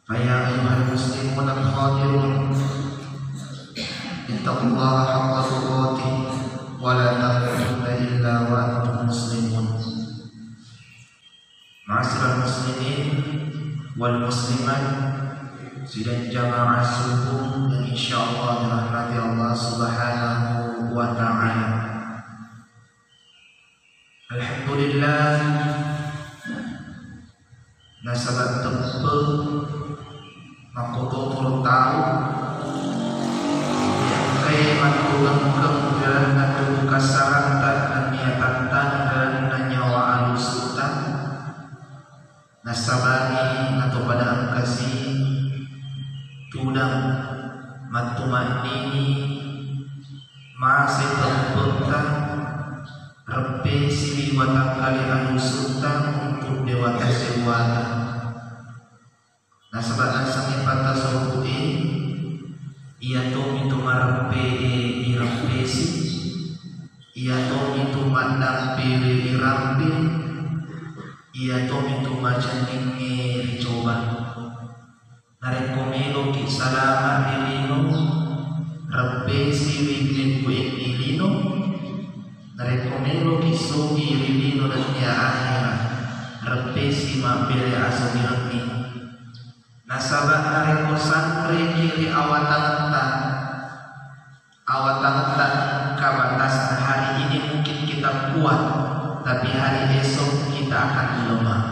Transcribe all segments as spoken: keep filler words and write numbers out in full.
فيا أيها المسلمون الحاضرون، اتقوا الله حق تقاته ولا تموتن إلا وأنتم مسلمون. Ma'asyiral muslimin wal muslimat, sidang jamaah subuh yang insyaallah dirahmati Allah Subhanahu wa Ta'ala. Alhamdulillah, nasaba teppe makkototoro tau engkae mattugengkeng ri lalenna tubuh kasaranta nennia tantang ri lalenna nyawa alusutta. Nassabari nato pada engkasi tudang mattumaddini mase teppetta, reppesiwi watakkalena alusutta untuk dewata sewwata. Nasaba nasengngi patta sopu'e, iya tomitu mareppe'e ireppesi, iya tomitu maddampewe irampe, iya tomitu macenningnge ricoba. Narekko meloki salama ri lino, reppesiwi pembuengngi lino. Narekko meloki sugi ri lino nennia ahera, reppesi mabbere asugirengngi. Nasaba narekko sanreki ri awatangetta, awatangetta engka batasna. Hari ini mungkin kita kuat, tapi hari esok kita akan lemah.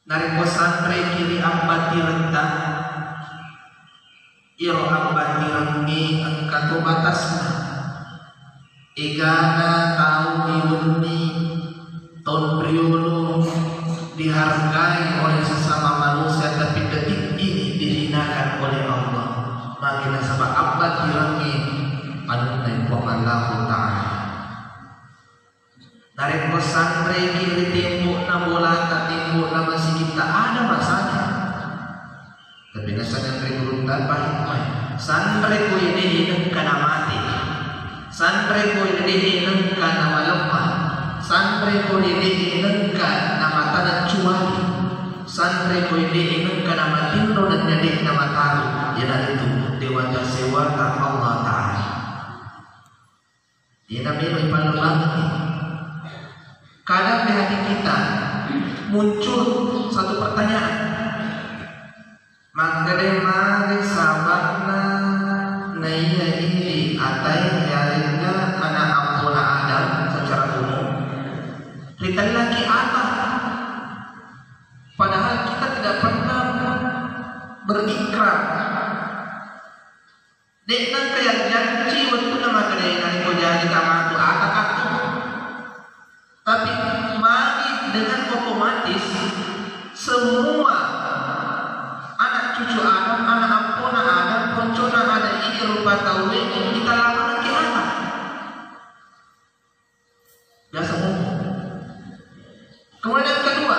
Narekko sanreki ri abbatiretta, iyaro abbatirengnge engka to batasna. Egana tau ri wenni, taung riolo dihargai oleh sesama manusia, tapi detik ini dihinakan oleh Allah. Magi nasaba abbatirengnge anunna Puang Allahu Ta'ala. Narekko sanreki ri tembokna bolata, tembokna masigitta, ada masanya. Tapi nasengngi gurutta pahimai, sanre ko ede nengka namate, sanre ko ede nengka namalemma, sanre ko ede nengka namatana cuali, sanre ko ede nengka namatinro dan nyade namataru, iyanaritu dewata sewata Allah Ta'ala. Iyana memang ipalluangngi. Kadang di hati kita muncul satu pertanyaan. Makkeda magi saba'na naiya iri atai yaregga anak appona Adam secara umum ritellaki ata. Padahal kita tidak pernah berikrar. De'na engka yarjanci wettunna makkedae narekko jaji tamatu ata kattu. Tapi magi dengan otomatis semua anak cucu Adam, anak appona Adam, poncona Adam ini rupa tauwe kita lamaraki ata. Biasa ngomong. Kemudian yang kedua,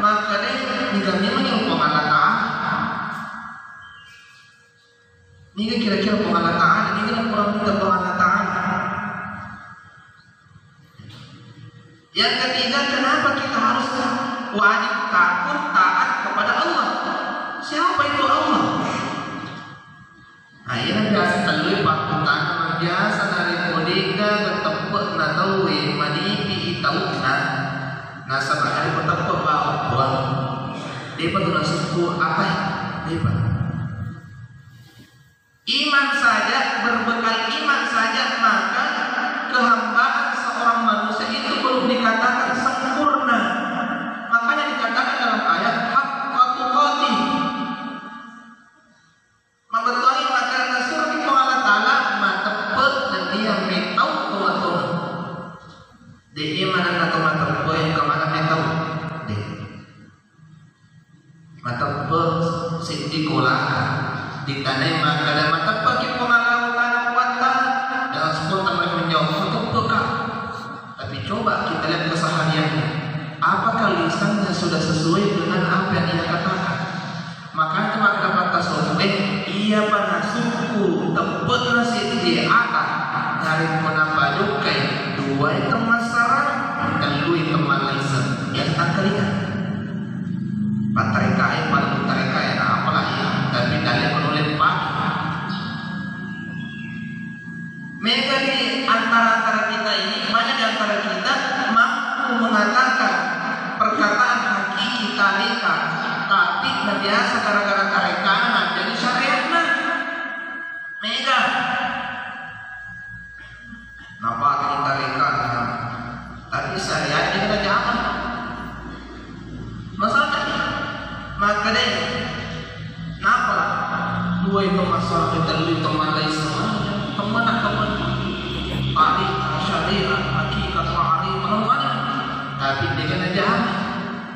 makkeda niga memang yang Puang Allah Ta'ala. Niga kira-kira Puang Allah Ta'ala, niga yang kurang minta Puang Allah Ta'ala. Yang ketiga, kenapa kita harus wajib takut taat kepada Allah? Siapa itu Allah? Nah, iyana biasa tellue pakkutana, biasa narekko de'gaga teppe'na tauwe, manipi'i taunna, nasaba narekko teppe' bawang, Puang, de'pa tu nasukku apa? De'pa. Iman saja, berbekal iman saja, maka kehambaan seorang manusia itu belum dikatakan sempurna. Makanya dikatakan dalam ayat, "Haqqa tuqatih." Mabettuangngi makkeda nasuroi Puang Allah Ta'ala mateppe' nennia metau tomatoa. De'ni manenna to mateppe' engka maneng metau. De'. Mateppe' seddi kola. Ditanai makkeda mateppe'ki Puang Allah Ta'ala puatta. Dengan spontan mereka menjawab, "Mateppe'ka." Tapi coba kita lihat kesehariannya. Apakah lisannya sudah sesuai dengan apa yang ia katakan? Makanya makkeda patta sopu'e, iyapa nasukku teppe'na seddi ata, narekko napajokkai duai temmassarang, tellui temmalliseng, yang tangkalinga. Pattarekae pala biasa gara-gara tarekana jadi syariatna. Mega. Napake tarekana, tapi syariatna kita jangan. Masalah makkedai, napa? Dua itu masalah kita lebih teman lain semua. Teman nak teman. Tadi syariat, hakikat, ma'rifah, mana? Tapi dia kena jangan.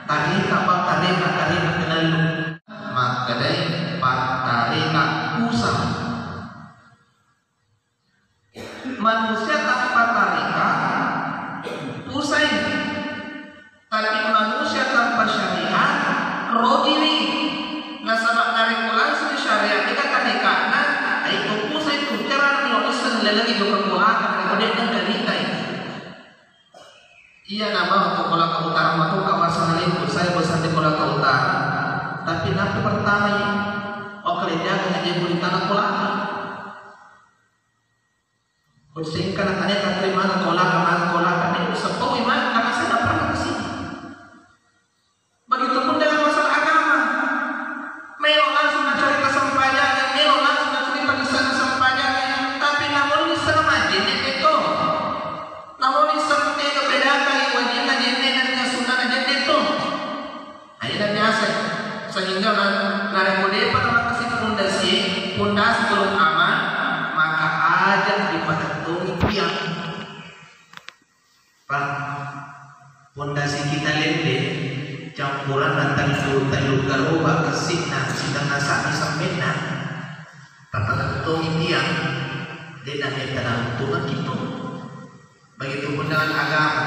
Tarika apa? Tarika, tarika kenallu. Makkedai pattarika usaha. Manusia tanpa tarika pusai. Tapi manusia tanpa syariat rogini. Nasaba narekko langsung syariat kita tarikana, itu pusai tu, cara lo iseng lelegi joko kolaka, narekko dia kan cerita itu. Iya, nama ke Kolaka Utara matu kawasan itu, saya bosan di Kolaka Utara. Tapi napi pertama ini, oke, dia akan jadi gurita na Kolaka. Kucing kana tanya katri mana Kolaka, mana Kolaka, ini sepau iman, karena saya nggak pernah ke sini. Begitupun dengan masalah agama. Melo langsung cerita sempajangnya, melo langsung cerita di sana sempajangnya. Tapi namun di sana majene itu. Namun di sana tidak bedakan wajibnya jene dan sunnah jene itu. Nah, ini biasa. Sehingga na-, narekko depa na makasih pondasi, pondasi belum aman, maka aja dipatettungi tiang. Pak, pondasi kita lende, campuran dan tellu, tellu garoba kessikna, sitengnga sa'mi semmenna, tapatettungi tiang, de' nametta nauntungan kitu. Begitupun dengan agama.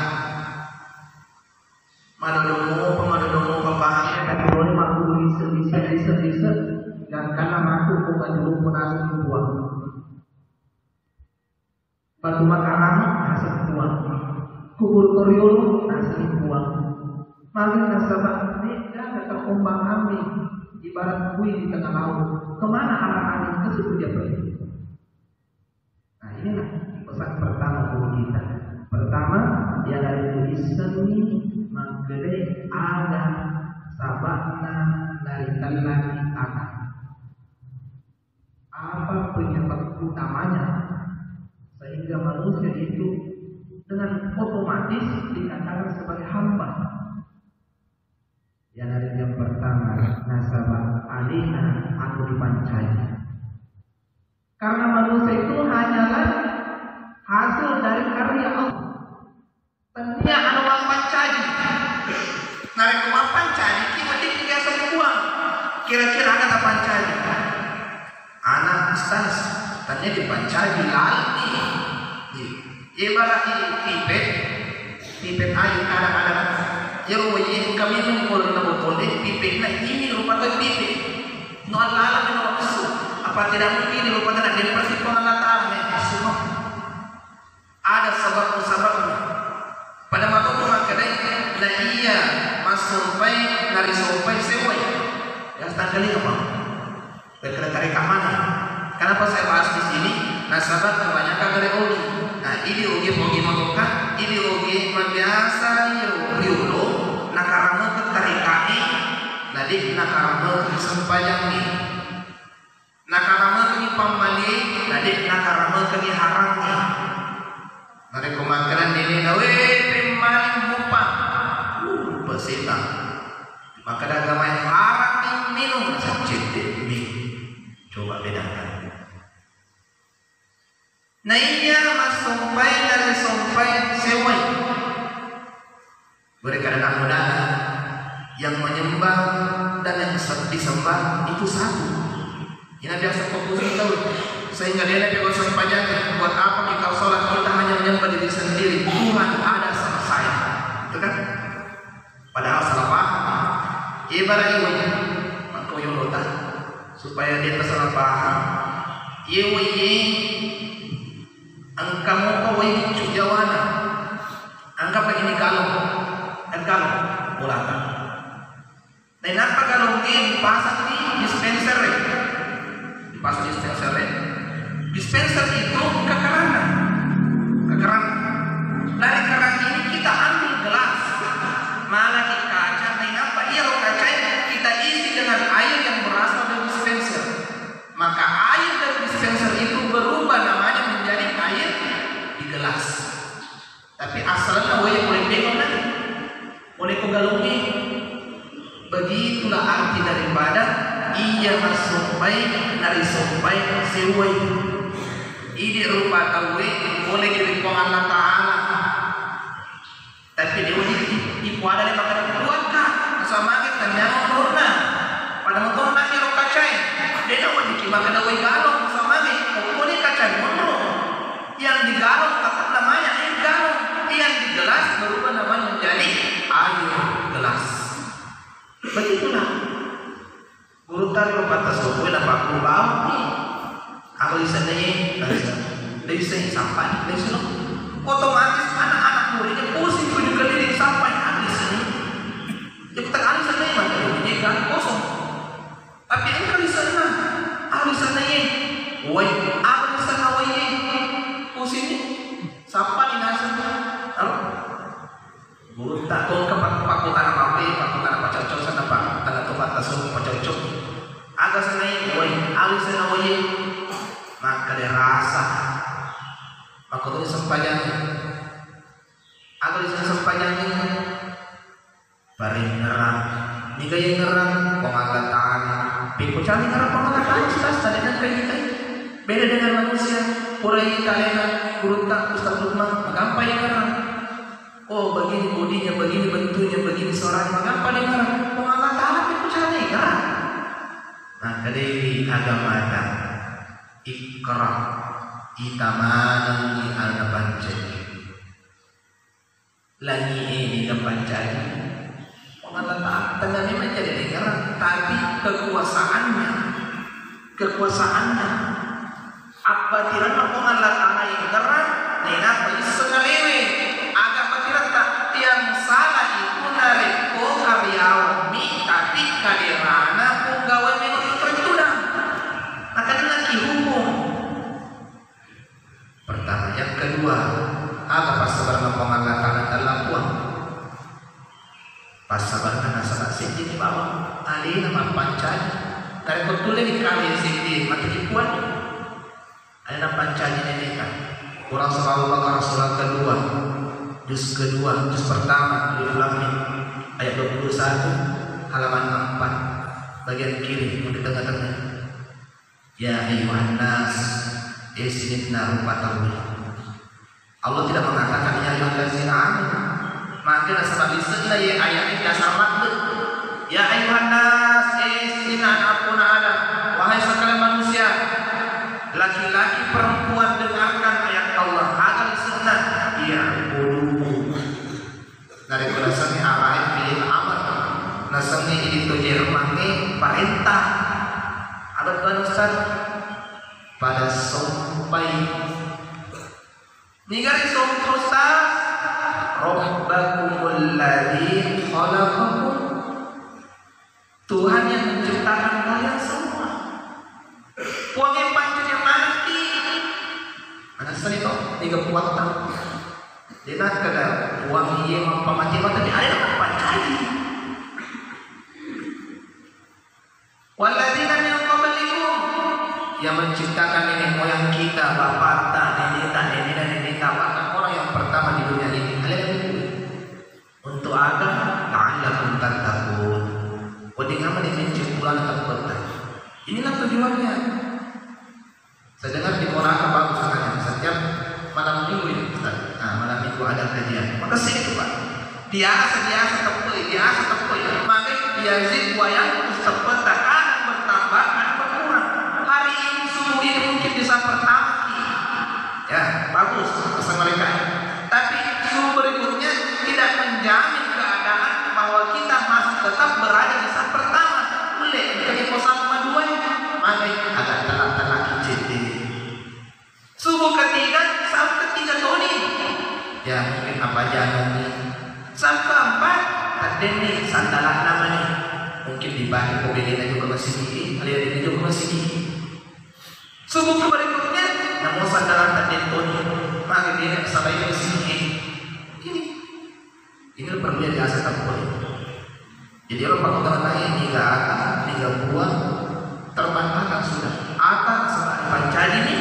Madodo mopa, madodo mopa paham, tapi boleh makkulu lise, lise, lise, lise, dan karena masuk ke kacurung pun asli buang. Batu Makarang, naseng Puang. Kubur Koriolo, naseng Puang. Magi nasaba, mega kata ombang ambing, ibarat bui di tengah laut. Kemana arah angin ke situ dia pergi. Nah, inilah pesan pertama guru kita. Pertama, iyanaritu issengngi makkedai aga saba'na naritellaki ata. Apa penyebab utamanya sehingga manusia itu dengan otomatis dikatakan sebagai hamba? Yang dari yang pertama, nasaba alena anu dipancaji. Karena manusia itu hanyalah hasil dari karya Allah. Tennia anu mappancaji. Narekko mappancaji ki, wedding biasa dibuang. Kira-kira aga tapancaji? Anak ustaz, tennia dipancaji lalni. Ibarat pipet, pipet air kadang-kadang. Iyaro wae kami meni pole na botol de, pipet na ini rupa to pipet. No alala meni waktu. Apa tidak mungkin rupa na dia pasti pun Allah Ta'ala ne. Semua. Ada sebab-sebabnya. Pada waktu itu makkedai, na iya massompai, narisompai sewai. Ya, tanggali apa? Berkira-kira mana? Kenapa saya bahas di sini? Nasaba kebanyakan dari ogi. Nah, ini ogi, ogi matoka, ini ogi mabiasa riolo, nakaramekeng tarikani, nadi nakaramekeng sempajangi. Nakaramekengngi pammalie, na de' nakaramekengngi harangnge. Narekko makkeda nenena, "We, pemmaling mupa." Uh, rupa setang. Makkeda agamae, "Harangngi minung," saccedde mi. Coba bedakan. Naiya massompai narisompai sewai. Mereka anak muda yang menyembah dan yang se-, disembah itu satu. Ini biasa fokus kita, sehingga dia lebih bersempajan. Buat apa kita sholat, kita hanya menyembah diri sendiri? Tuhan ada sama saya. Itu kan? Padahal salah paham. Ibarat ini, maka yolota. Supaya dia salah paham. Iye, iye. Engka mopa wai biccu jawana. Anggap ini galung. Kan galung bolata. Nainappa galung ini dipasang di dispenser. Dipasang di dispenser. Dispenser itu kekerangan. Kekerangan. Dari keran ini kita ambil gelas. Mana di kaca, nainappa iya lo kaca kita isi dengan air Begitulah arti daripada iya massompai narisompai sewwai. Idi rupa tauwe pole ki ri Puang Allah Ta'ala. Tapi de' weddikki ipuada le makkeda kuduakka, nasaba magi tenniang monrona. Pada motorna ero kacae, de' na weddikki makkeda wai galong, nasaba magi pokoknya kacae monro. Yang digalong tetap namanya air galong, yang digelas berubah namanya menjadi air gelas. Begitulah. Gurutta ri rupa tasompai napakkuro bawang ni. Aga lisenna ye? Lise. Lise sampah ni, lise no. Otomatis anak-anak muridnya pusing tujuh keliling sampai habis ni. Ya kita kali sana mah, ini kan kosong. Tapi engka lisenna, aga lisenna ye? Wai, aga lisenna wai ye? Pusing ni. Sampah ni naseng. Aro? Gurutta, ko engka pak-, pakkutana mappe, pakkutana pacocok, sanna pa-, tana to pattasu pacocok. Aga senai wai, aga senai wai. Makkeda rasa. Makkutana sempajang. Aga senai sempajang. Parengngerang. Niga yengngerang? Puang Allah Ta'ala. Pekko cani ngerang Puang Allah Ta'ala, Ustaz, tadi kan kayak kita. Beda dengan manusia. Pura ita lena, gurutta, Ustaz Lukman, magampa yengngerang. Oh, begini bodinya, begini bentuknya, begini suaranya, mengapa dia marah? Puang Allah Ta'ala itu cara dia gerak. Nah, kedai agamata, ikra, ita manengi alna pancaji. Langi ini ke pancaji. Puang Allah Ta'ala, tengah memang jadi dengar, tapi kekuasaannya, kekuasaannya Appatiranna Puang Allah Ta'ala engkara, nainappa isseng alewe. Aga appatiratta? Yang salah itu narekko karyawanmi, tapi kaderana punggawa melo iperintudang. Maka dengarki hukum. Pertama, yang kedua, aga passabaranna Puang Allah Ta'ala tellapuang? Passabarenna nasaba seddimi bawang alena mappancaji. Narekko tulleni kale seddi, mate jippuanni. Alena pancaji neneta. Quran surah Al-Baqarah surah kedua, juz kedua, juz pertama, Alif Lam Mim, ayat dua puluh satu, halaman empat, bagian kiri, di tengah-tengah. Ya ayyuhan nas, eh sininna rupa tauwe. Allah tidak mengatakan ya ayyuhallazina amanu. Maka nasaba lisenna ye ayat ini dasar madde. Ya ayyuhan nas, eh sininna anakna Adam, wahai sekalian manusia, laki-laki perempuan, dengarkan ayat Allah. Aga lisenna? I'budu. Narekko nasengnge arae fi'il amr, nasengnge idi to Jermangnge parenta. Aga tuan Ustaz? Pada sompai. Niga ri sompai Ustaz? Rabbakumul ladzi khalaqakum. Tuhan yang menciptakan kalian semua. Puang yang pancaji manekki. Manessani to, niga puatta. De nakkeda puang iye mappamati, tapi ada yang mappancaji. Walladzina min qablikum, yang menciptakan nenek moyang kita, bapakta, nenekta, nenekna nenekta, bahkan orang yang pertama di dunia ini. Kalian. Untuk aga? La'allakum tattaqun. Wedding amani menceng purana teppetta. Inilah tujuannya. Saya dengar di Moraka bagus katanya, setiap malam minggu ya, Ustaz. Nah, malam minggu ada kajian. Maka sini tuh, Pak. Biasa, biasa teppei, biasa teppei. Maka yazid wa yanqus, teppetta kadang bertambah, kadang berkurang. Hari ini, subuh ini mungkin bisa pertama. Ya, bagus, pesan mereka. Tapi subuh berikutnya tidak menjamin keadaan bahwa kita masih tetap berada di saf pertama. Boleh, jadi posisi kedua, maka agak telat-telat kicit deh. Subuh ketiga, saf ketiga toni. Ya, mungkin apa jangan nih. Saf keempat, tadi nih, sandalan nama nih. Mungkin dipakai pembelian juga masih gigi, kalian ini juga masih gigi. Subuh berikutnya, namo sandalan tadi toni, maka dia sabai masih gigi. Ini. Ini perlu ya biasa tempo. Jadi, ero pakkutana ini, niga ata, niga puang, terbantahkan sudah. Ata nasaba pancaji ni,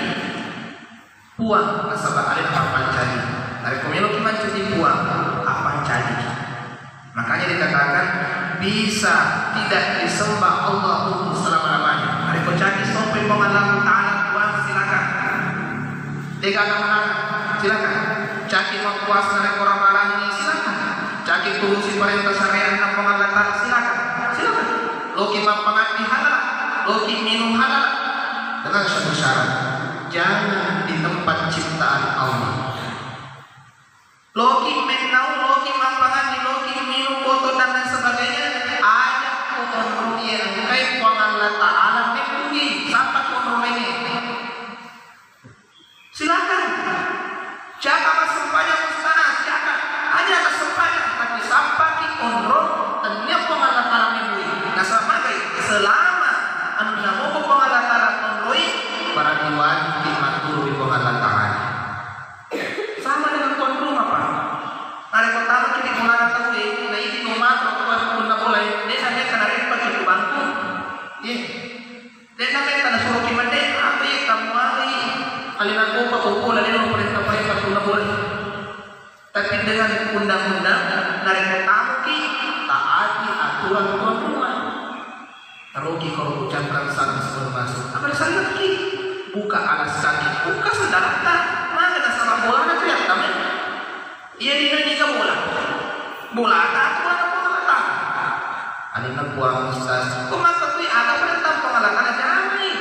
puang nasaba alena mappancaji. Narekko meloki mancaji puang, appancaji. Makanya dikatakan, bisa tidak disembah Allah untuk selama-lamanya. Narekko caki sope Puang Allah Ta'ala, Puang, silakan. De'ga melarang, silakan. Caki mappuasa narekko ramalangi, silakan. Caki turusi parenta syariatna Puang Allah Ta'ala, silakan. Silakan. Loki mappangaddi, halal. Loki minum, halal. Dengan satu syarat. Jangan di tempat ciptaan Allah. Loki mennau, loki mappangaddi, loki minum botol dan lain sebagainya, aja ko onrong iya engkai Puang Allah Ta'ala mebbui, sapa ko onrong laingnge. Silakan. Caka massempajang ustaz, caka. Aja massempajang, tapi sappaki onrong tennia Puang Allah Ta'ala mebbui. Nasaba magai, selama ennamo Puang Allah Ta'ala onroi, berarti wajib matturu ri Puang Allah Ta'ala. Sama dengan tuan rumah, Pak. Narekko tamaki di bolana tauwe, na idi ko matro ko punna bolae, de' nametta nareppa ki ko bangku. Ye. De' nametta nasuroki mande, apa ye kamuai alena kopa ko bola, de' naparenta parepa punna bola. Tapi dengan undang-undang, narekko tamaki, taati aturan tuan rumah. Taroki koro kucanrang sana sebelum masuk. Apa disalaki? Buka alas kaki, buka saudara ta. Mana nasaba bolana tu yang tamen? Iya, dina niga bola. Bola ta, bola ta, bola ta. Anu na Puang Ustaz. Kok maka tu aga pada tampang ala tanah jamai?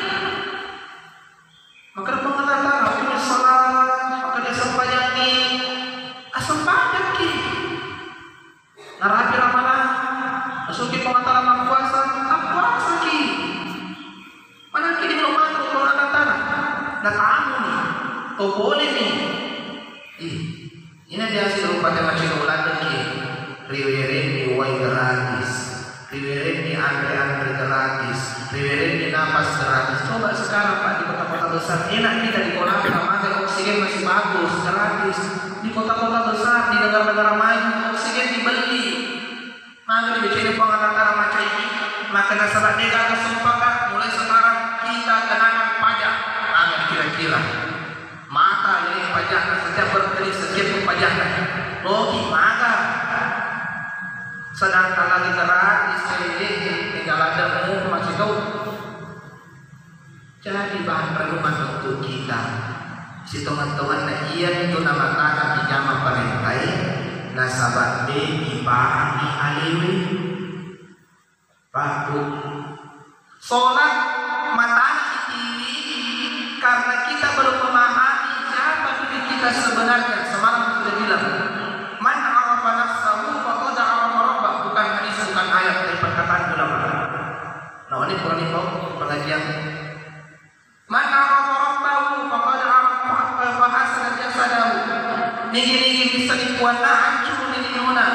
Maka Puang Allah Ta'ala, "Aqimis shalah," maka dia sempajangi. Asempajakki. Narapi ramalang, nasuki Puang Allah Ta'ala mappuasa, appuasaki. Manakki di rumah Puang Allah Ta'ala. Natamuni, to boleh ni. Ih, ini biasa rupa macam ulang lagi. Riwere-, riwai gratis. Riwerenni anre-anre gratis, riwerenni napas gratis. Coba sekarang, Pak, di kota-kota besar, enak kita di Kolaka, makan oksigen masih bagus, gratis. Di kota-kota besar, di negara-negara maju, oksigen dibeli. Maka dibicarakan Puang Allah Ta'ala macam ini, maka nasaba de'gaga sempakat, mulai sekarang kita kenakan pajak. Maka kira-kira. Mata ini pajakna, setiap berkedip, setiap pajakna. Loki mata. Sedangkan lagi gratis, ini tinggal ada mau masih tahu. Jadi bahan renungan untuk kita. Sitongan-tonganna iya itu nama tana pijama parentai, nasaba de' dipahami alewe. Pak, Bu. Sholat matana itiwi karena kita belum memahami siapa diri kita sebenarnya. Semalam sudah bilang, "Man arafa nafsahu faqad arafa rabbah." Bukan hadis, bukan ayat, tapi perkataan ulama. Nah, ini pura nih, Pak, pengajian. "Man arafa rabbahu faqad arafa, fa hasana jasadahu." Nigi-nigi bisa dipuanna hancur ni linona.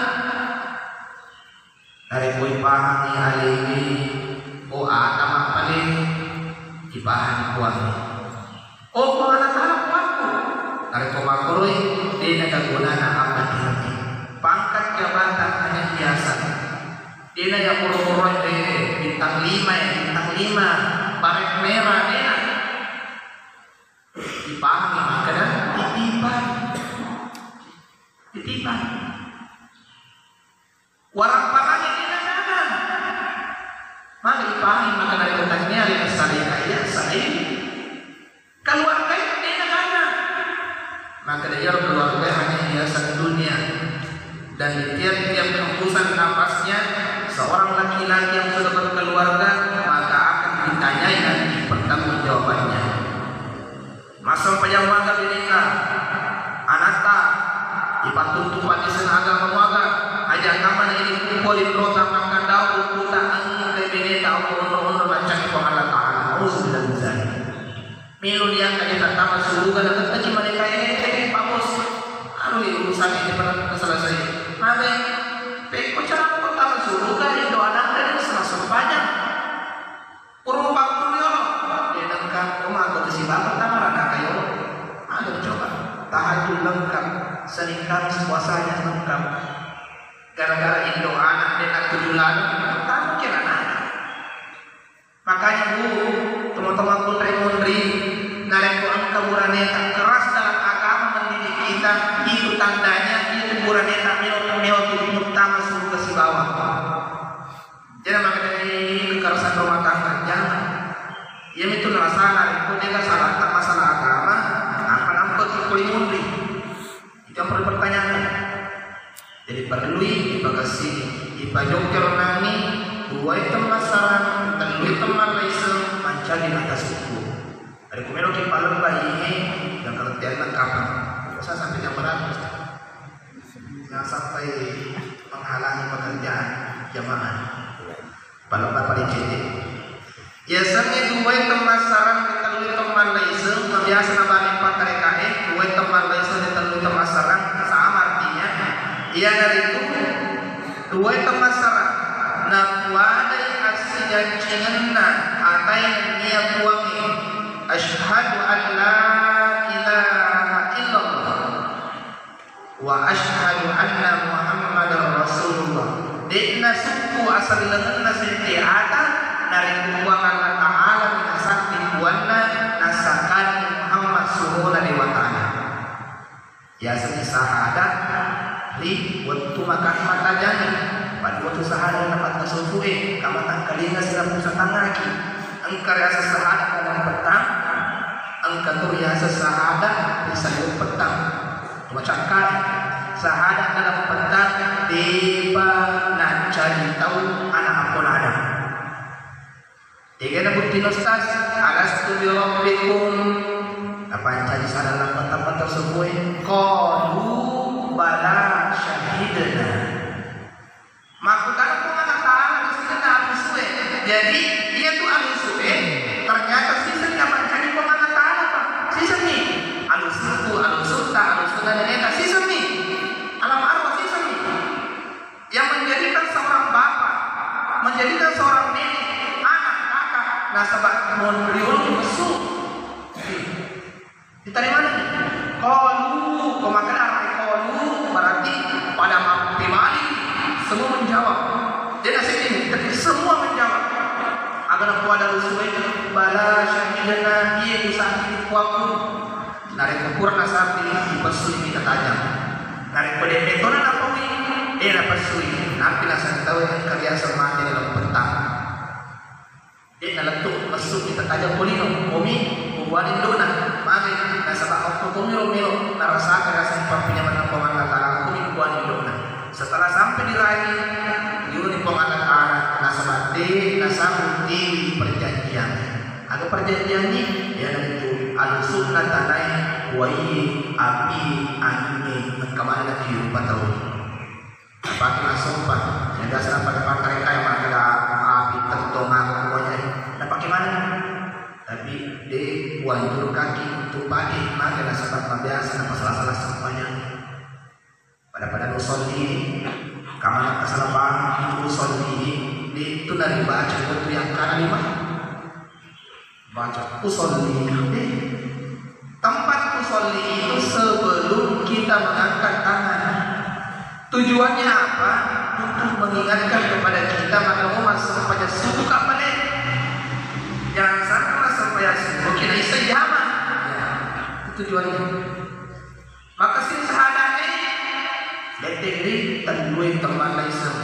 Narekko ipahangi alewe, oh, ata mappale, ipahangi Puangnge. Oh, Puang Allah Ta'ala Puangku. Narekko makkoroi, de' nagagunana apa-apa. Pangkat jabatan hanya hiasan. De' na ya pura-pura, eh, bintang lima, eh, bintang lima, baret merah, de' na. Ipahangi makkeda, titipan. Titipan. Waramparangnge de' nagaga. Magi ipahangi makkeda, rekotannya, reko salai kaya, salai. Keluarga itu de' nagaga. Makkeda, iyaro keluarga hanya hiasan dunia. Dan di tiap-tiap hembusan napasnya, seorang laki-laki yang sudah berkeluarga, maka akan ditanyai nanti pertanggungjawabannya. Massempajang maga beneta, anatta, ipattuntu paddiseng agama muaga, aja kamana ini kumpul inrota makkandau kuta engka beneta, onro-onro macam Puang Allah Ta'ala. Auzubillah min zalik. Melo diangkat dia tattama suruga, na tettaki mereka, eh, eh, eh, Pak Bos. Anu, ya, urusan ini pernah selesai. Maka, pekko cara pertama suruga, ya, doa nangka dia sama sempajang. Kurung waktu dia, dia nengka, oh, maka kesibapan tama rana kayo. Ayo coba, tahajud lengkap, Senin Kamis puasanya lengkap. Gara-gara indo anak dia nak tujuh lalu, pertama kira anak. Makanya, Bu, teman-teman pun munri, narekko engka buraneta keras dalam agama mendidik kita, itu tandanya itu buraneta melo, melo rumah tangga jama. Iyamitu nalasana rekko de'ga salata masalah agama, apa nampa ki pole munri. Itu yang perlu pertanyakan. Jadi perlui dipakasini, dipajokkero nangi duai temmassarang, tellui temmallaiseng, mancaji mata sukku. Ada kumelo ki palemba ini, yang kalau tiada kapang. Masa sampai jam berapa? Jangan sampai menghalangi pekerjaan jamaah. Palemba paling cedde. Yasengnge duai temmassarang ri tellui temmallaiseng, mabiasa nabali pakkarekae, duai temmallaiseng ri tellui temmassarang, sama artinya. Iyanaritu duai temmassarang, napuadai assijancingenna atae nennia puangnge, asyhadu an la ilaha illallah. Wa asyhadu anna Muhammadar Rasulullah. De'na sukku asallengenna sente ata, narekko Puang Allah Ta'ala minasakki puanna, nassakani Muhammad surona Dewatana. Yasengnge sahada ri wettu makan matajangi. Pada wettu sahada na patta subuh e, kamatang kalinga sila pusatangaki. Engka riaseng sahada dalam petang, engka tu riaseng sahada ri saliweng petang. Macakkai sahada dalam petang depa nancaji tau anak ampun Adam. Egana buttino stas, alastu bi rabbikum? Napancaji sahada dalam petang petang subuh e. Qalu bala syahidna. Makkutana Puang Allah Ta'ala ri sisenna alusue. Jadi, iya tu alusue ternyata sisenni napancaji Puang Allah Ta'ala, Pak. Sisenni. Alusuku, alusutta, alusunna neneta, sisenni. Alam arwah sisenni. Yang menjadikan seorang bapak, menjadikan seorang nenek, anak, kakak, nasaba monriulu messu. Ditarimana? Qalu, ko makkeda qalu berarti pada mappimali, semua menjawab. Dia nasihatnya, tapi semua menjawab. Agar aku ada usulnya, bala syahidna, iya, usaha itu aku. Narekko purana sapi, dipessui mita tajang. Narekko de' metona napaui, eh, napessui. Nappi nasang tau engka biasa mate dalam petang. De' nalettu messu kita tajang polino, komi kubuani indona, magi nasaba okko komi ro melo narasaka rasa pappinyamenna Puang Allah Ta'ala, komi kubuani indona. Setelah sampai di raja, yuni Puang Allah Ta'ala, nasaba de' nasabung tiwi perjanjian. Aga perjanjian ni, iyanaritu alusu'na tanae, wai, api, angin, engka maneng na tiwi rupa tau. Napake massompa, yang biasa pada pakkarekai makkeda api tettong aku wajai. Napake maneng. Tapi de' kuanjurkaki untuk pake, maka nasaba mabiasa napasala-sala sempajang. Pada-pada usolli, kamana kasala paham itu usolli, de' tu naribaca waktu yang kana lima. Baca usolli. Tempat usolli itu sebelum kita mengangkat tangan. Tujuannya apa? Untuk mengingatkan kepada kita maka mau masuk pada suku kapale. Jangan sampai masuk pada suku kita isi jama. Ya, itu tujuannya. Maka sing sahadane, leteng ri tellui temmallaiseng.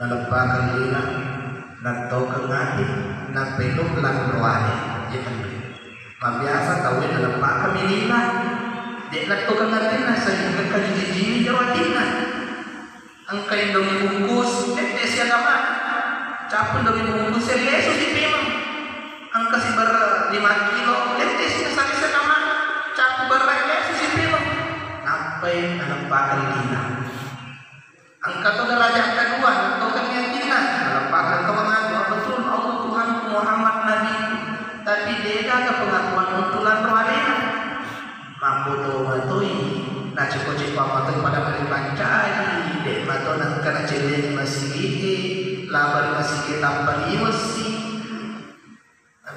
Naleppakeng lila, nattaukeng ati, nappedo lanroane, iya tenri. Mabiasa tauwe naleppakeng lila, de' nattaukeng atinna sehingga kajiji-jiji jero atinna. Engka indomie bungkus, tette si agamana. Cappu indomie bungkus, lesu si pemeng. Engka si berre lima kilo, tette si nasali si agamana. Cappu berre, lesu si pemeng. Nappai naleppakeng lila. Engka to derajat kedua, nattaukeng atinna. Naleppakeng to mangatu, betul Allah Tuhanku, Muhammad Nabiku. Tapi de' gaga pengakuan untuk lanro alena. Mabboto matoi, naceko-ceko matoi pada mari pancaji, de' mato nengka nacellengi masigi, laba ri masigi tappa liwessi.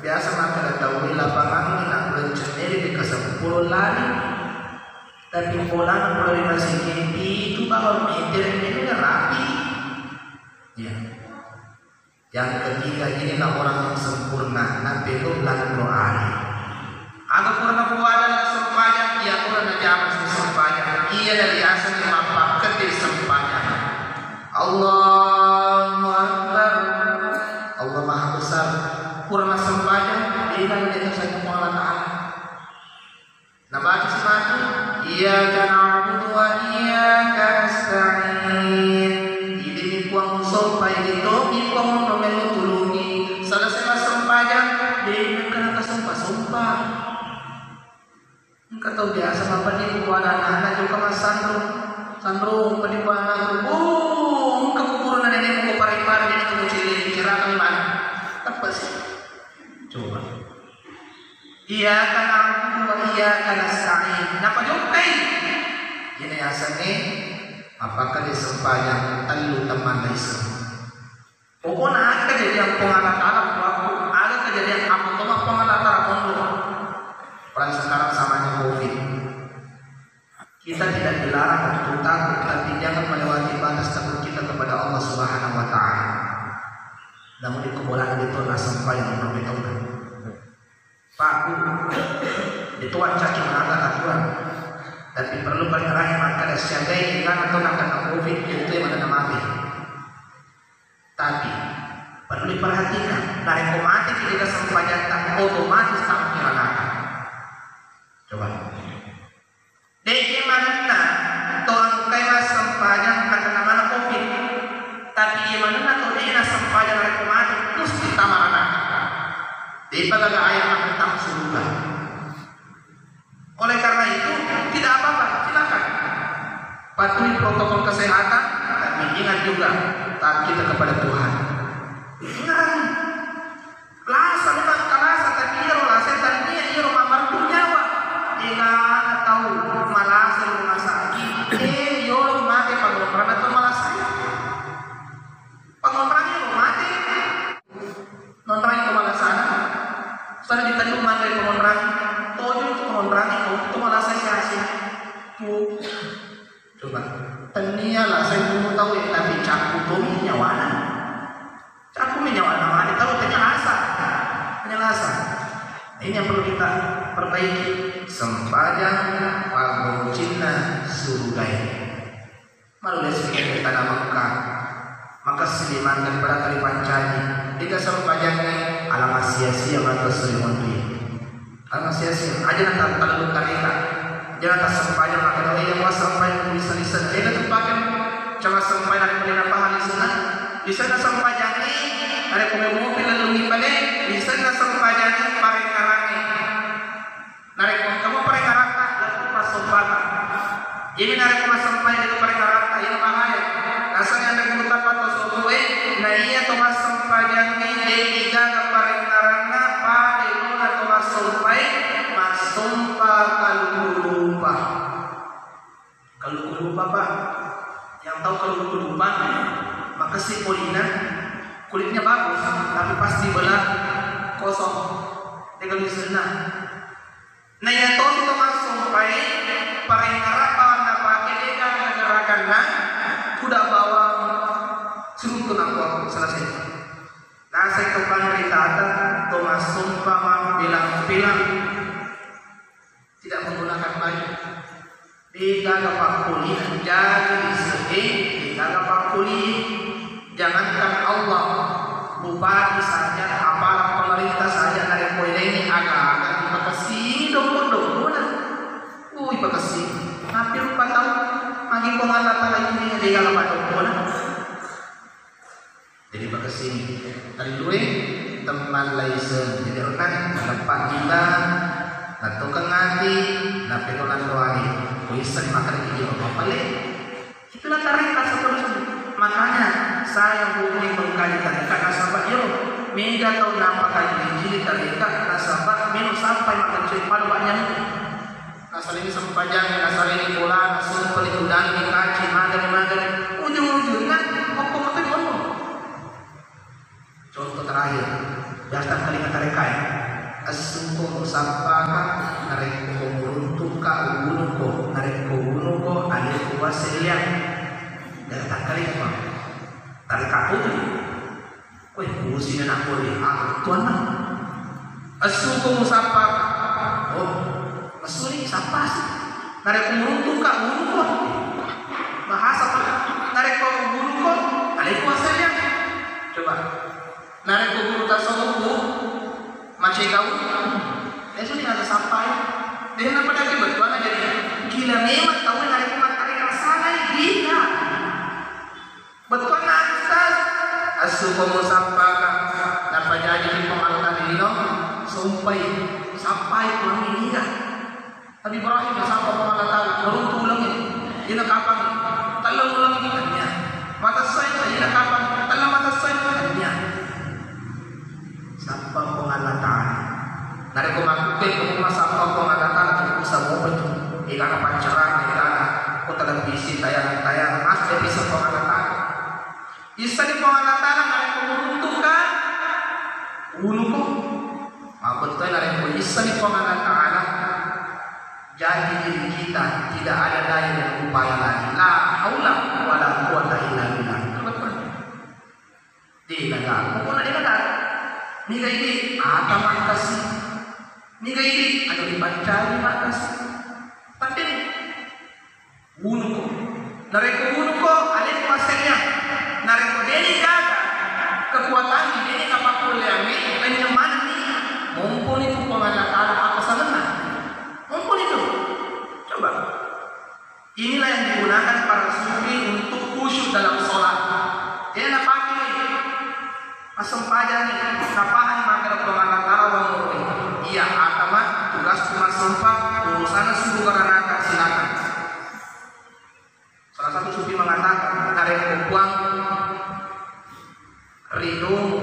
Biasa makkeda tauwe lapangangnge nakulenceng ri deka seppulo lari. Tapi bolana pole ri masigi pitu bawang meter, menu rapi. Ya. Yang ketiga, inilah orang yang sempurna, napelo lanro ale. Aga purana puada sempajang, iya purana jama sempajang. Iya dari asal mappakkedde sempajang. Allahu Akbar. Pura massempajang, de'na nasenna Puang Allah Ta'ala. Nabaca si matu, "Iyyaka na'budu wa iyyaka nasta'in." Idi mi Puang usompa, idi tomi Puang onro melo tulungi. Selesai massempajang, de' engka nakasompa-sompa. Engka tau biasa mappani ku anak-anak jokka massanro. Sanro, padi ku anakku. Oh, engka kuburanna nenekmu ko Parepare, nenekmu cele, cerakang mana? Teppesi. Coba. Iyyaka na'budu wa iyyaka nasta'in. Napajokkai. Iyana yasengnge mappakade sempajang tellu temmanna iseng. Pokokna aga kejadian Puang Allah Ta'ala kuakku, aga kejadian apa to Puang Allah Ta'ala kondo. Apalagi sekarang zamannya covid. Kita tidak dilarang untuk takut, tapi jangan melewati batas takut kita kepada Allah Subhanahu wa Ta'ala. Namun itu boleh itu rasa yang berbeda. Pak, Bu, itu wancaki mata katuan. Tapi perlu paling terakhir maka ada siagai karena tuh nakena covid itu yang mana mati. Tapi perlu diperhatikan, narekko mate ki ri sempajangta, otomatis tau ki ranaka. Coba. De'e manenna to engkai massempajang karena mana covid. Tapi iya manenna to de'e nassempajang narekko mate, musti tama ranaka. De'pa gaga ayat makkutama suruga. Oleh karena itu, tidak apa-apa, silakan. Patuhi protokol kesehatan, tapi ingat juga, taat kita kepada Tuhan. Ingat, lasa memang kalasa, tapi iyaro lasa tania iyaro mamartu nyawa. Ingat, tahu malasa rumah sakit, eh, yolo mate panggonrana atau malasa. Panggonrana yolo mate. Nonrang itu malasana, sana ditentu manre pengonrang, tojo itu pengonrang itu, itu malasa sia-sia. Tuh, coba. Tania lasa itu tahu ya, tapi cakup tomi nyawana. Cakup mi nyawana, mati tahu tanya lasa. Tanya lasa. Nah, ini yang perlu kita perbaiki. Sempajang paboncinna surugai. Malolesi ke tanah Mekah. Maka siliman daripada kali pancaji. Tiga sempajangnge alama sia-sia maka selimun dui. Alama sia-sia. Aja na talu tareka. Aja na tasempajang maka doa yang was sempajang bisa lisa. Tiga tempakan cuma sempajang dari pernah paham di sana. Di sana sempajangnge ada pemain mobil lalu di pada. Di sana sempajangnge parengarangnge. Narekko engka mo parekaratta, lettu passompata. Iyami narekko massempajang ri parekaratta, iyana bahaya. Naseng anre gurutta patto sopoe, na iya to massempajangnge de igaga parekaranna, pada nona to massompai, massompa kaluku rupa. Kaluku rupa, Pak. Yang tahu kaluku rupa, makessing polina, kulitnya bagus, tapi pas dibelah kosong. Degaga lisenna. Nah, iya tosi to massompai, parengngerang bawang napake, degaga gerakanna, kuda bawang seruntu nakko selesai. Naseng to panritata, to massompa mampelang-pelang. Tidak menggunakan baju. Degaga pakkoli, jaga lise'e, degaga pakkoli. Jangankan Allah, bupati saja, aparat pemerintah saja, narekko elengi aga-aga dipakessingi dombo-dombona. Uh, ipakessingi. Tapi rupa tau, magi Puang Allah Ta'ala ini degaga paddombona. Jadi pakessing tellue temmallaiseng. Jadi onnang naleppa kita, nattokeng ati, nappeto nanroani. Kuisseng makkeda ki jolo mappalle. Itulah tarekat seterusnya. Makanya saya hubungi mengkaji tarekat nasaba iyaro mega tau napakaji-kaji tarekat nasaba melo sampai makkenceng pada banyak. Nasalengi sempajangnge, nasalengi bolana, sumpeni, tudangi, kaci, magani, magani. Ujung-ujungna, okko moto monro. Contoh terakhir, biasa kali kata rekae. Essuko musappaka, narekko muruntuka, uwunuko, narekko uwunuko, alekku waselliang. Biasa kali apa? Tarekakku tu. Weh, pusing anak boleh. Ah, tuanna. Essuko musappa. Oh, essuni sappa sih. Narekko muruntuka, uwunuko. Bahasa apa? Narekko uwunuko, alekku waselliang. Coba. Narekko guru tasawuf macegau, eh, sudah ada sampai. Dia nampak dari bettuanna jadi gila memang tahu narekko makkeda kasana gila. Bettuanna Ustaz, assuko musappaka, napajaji di pemalakan lino, sumpai, sampai tuangi gila. Nabi Ibrahim nasappa Puang Allah Ta'ala, beruntu ulengnge. Ina kapang, telleng ulengnge, tania. Matessoi, ina kapang, telleng matessoi, tania. Sappa Puang Allah Ta'ala. Narekko makkukkue ko masappa Puang Allah Ta'ala, tu kusa mopa tu. Egana pancerang, egana ko televisi, tayang-tayang, mas bisa Puang Allah Ta'ala. Issani Puang Allah Ta'ala, narekko beruntuka, unuko. Mabettui narekko issani Puang Allah Ta'ala, jadi diri kita tidak ada daya dan upaya lagi. La haula wala quwata illa billah. Betul. Dena gaga, pokokna dena gaga. Niga idi ata makkasi. Niga idi anu dipancari makkasi. Tapi Unuko. Narekko unuko, alena passedia. Narekko deni gaga kekuatanni, deni kapakkulleangngi, lenynyemanenni, momponi tu Puang Allah Ta'ala apa sangenna. Momponi tu. Coba. Inilah yang digunakan para sufi untuk khusyuk dalam sholat. Dia napake massempajangngi, napahang makkeda Puang Allah Ta'ala wa nurri. Iya, atama, tugasku massempa, urusanna suruga neraka, silakan. Salah satu sufi mengatakan, narekko Puang, ridomu,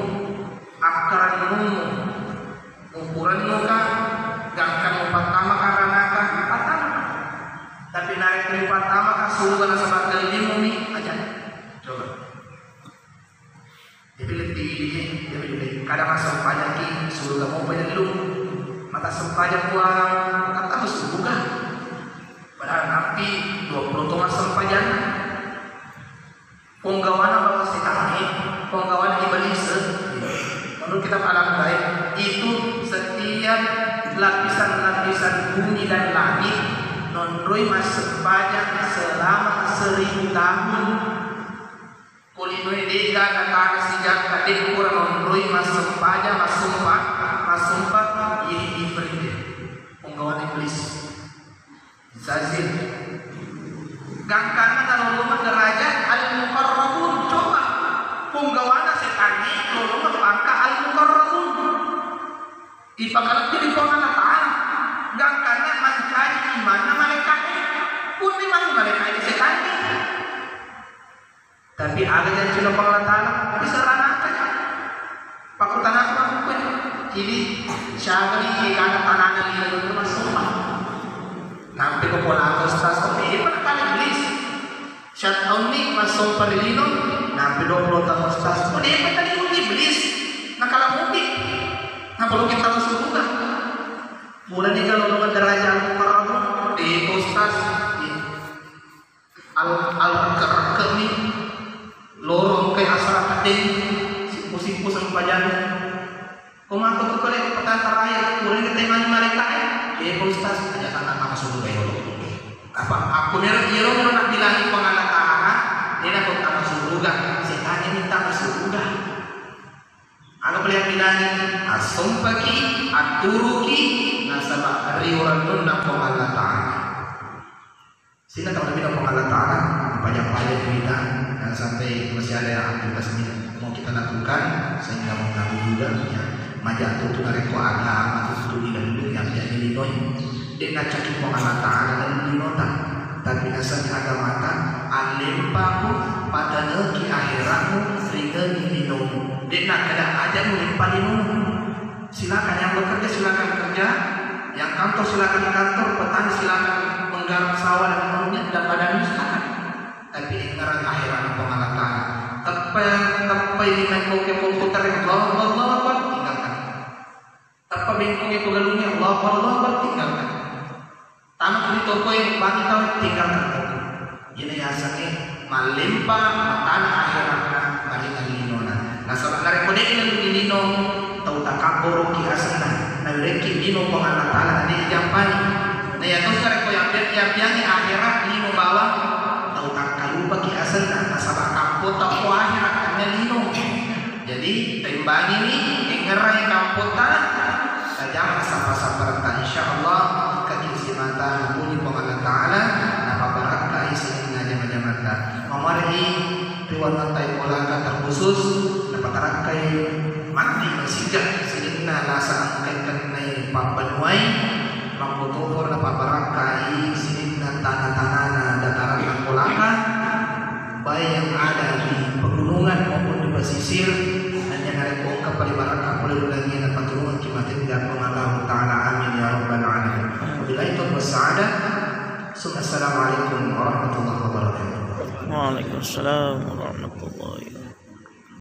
akkarennumu, mupurennuka, gangka mupattamaka ranaka, pattamaka. Tapi narekko mupattamaka suruga nasaba gellimumi, aja. Coba. Jadi lebbi idi, jadi lebbi kada massempajangki suruga mopa jellu. Mata sempajang Puang, kata suruga. Padahal nampi dua puluh to massempajanna. Ponggawana bawang setangnge, ponggawana iblis. Menurut kitab Alam Gaib, itu setiap lapisan-lapisan bumi dan langit nonroi massempajang selama seribu tahun. Ko linoe de'gaga tana sijakka, de' pura monroi massempajang, massumpa, massumpa, iye ifrit, ponggawana iblis. Zazil. Gangkanna nalolongeng derajat al-muqarrabun. Coba, ponggawana setangnge lolongeng pangka al-muqarrabun. Ipakalebbi ri Puang Allah Ta'ala. Gangkanna mancaji imanna malaika'e. Purani maneng malaika'e setangnge. Tapi aga janjinna Puang Allah Ta'ala, bisa ranaka. Pakkutanang makkukue. Jadi, siaga ni egana tanana lino itu massompa. Nampe ko pola ustaz, oh, eh, pernah kali iblis. Syaitonni massompa ri lino, nampe dua puluh tahun ustaz. Oh, dia pernah tadi iblis. Nakala mupi. Napa lu kita masuk surga? Mulai kalau dengan derajat mukarrabun, dia ustaz. Iya. Al-, al-, rekke-rekkemi loro engkai asara teddeng, sippo-sippo sempajanna. Ko mako tu kale petanta raya, purani temangi malaika'e, eh, Pak Ustaz, aja tanda maka suruh kayak dulu. Apa? Aku nero, iyaro nero nak bilangi Puang Allah Ta'ala, nena kau tama suruga, setannya minta ke suruga. Aga pole bilangi, assompaki, atturuki, nasaba riurantunna Puang Allah Ta'ala. Sehingga kalau kita Puang Allah Ta'ala, pajak-pajak kita, jangan sampai masih ada yang aktivitas ini mau kita lakukan, sehingga mengganggu juga, ya. Maja tu tu narekko agama tu tu di dalam yang jadi linoy. Dia nak cakap Puang Allah Ta'ala dan linota. Tapi nasab agamata, allempaku, pataneki akhiratmu, ringengi linomu. Dia nak kada aja mulimpa linomu. Silakan yang bekerja, silakan kerja. Yang kantor, silakan kantor. Petani, silakan menggarap sawah dan kebunnya dan ladangnya, silakan. Tapi ingerang akhirat Puang Allah Ta'ala. Teppe, teppe ini main koke komputer, Allahu Akbar, Allahu Akbar, tinggalkan. Teppe bengkong itu galungnya, Allahu Akbar, Allahu Akbar, tinggalkan. Tamat di toko yang bagi tahu, tinggalkan toko. Ini asalnya malimpa matana akhiratna maringan linona. Nasaba narekko de' naluni lino, tau takabboroki asenna. Nawirekki lino Puang Allah Ta'ala na de' jampani. Na iya to narekko yapiang-, yapiangi akhirat lino bawang, tau takkalupaki asenna. Nasaba kappo tappo akhirat, hanya lino. Jadi, taimbangini, engngerai kampotta, tajama sappa-sapparetta. Insya Allah, engkaki simata napuji Puang Allah Ta'ala, napabbarakkai sininna jama-jamatta. Mamarihi, ri wannang tai Kolaka terkhusus, napatarakkai matti masija sininna lasa engkai kennai pabbanuai, makkutoparo napabbarakkai sininna tana-tanana dataranna Kolaka, baik yang ada di pegunungan maupun di pesisir, hanya narekko engka pale barakka pole ri langi'e napaturungeng ki matengga Puang Allah Ta'ala. Amin ya rabbal alamin. Wabillahi taufiq wassaada. Summa assalamualaikum warahmatullahi wabarakatuh. Waalaikumsalam warahmatullahi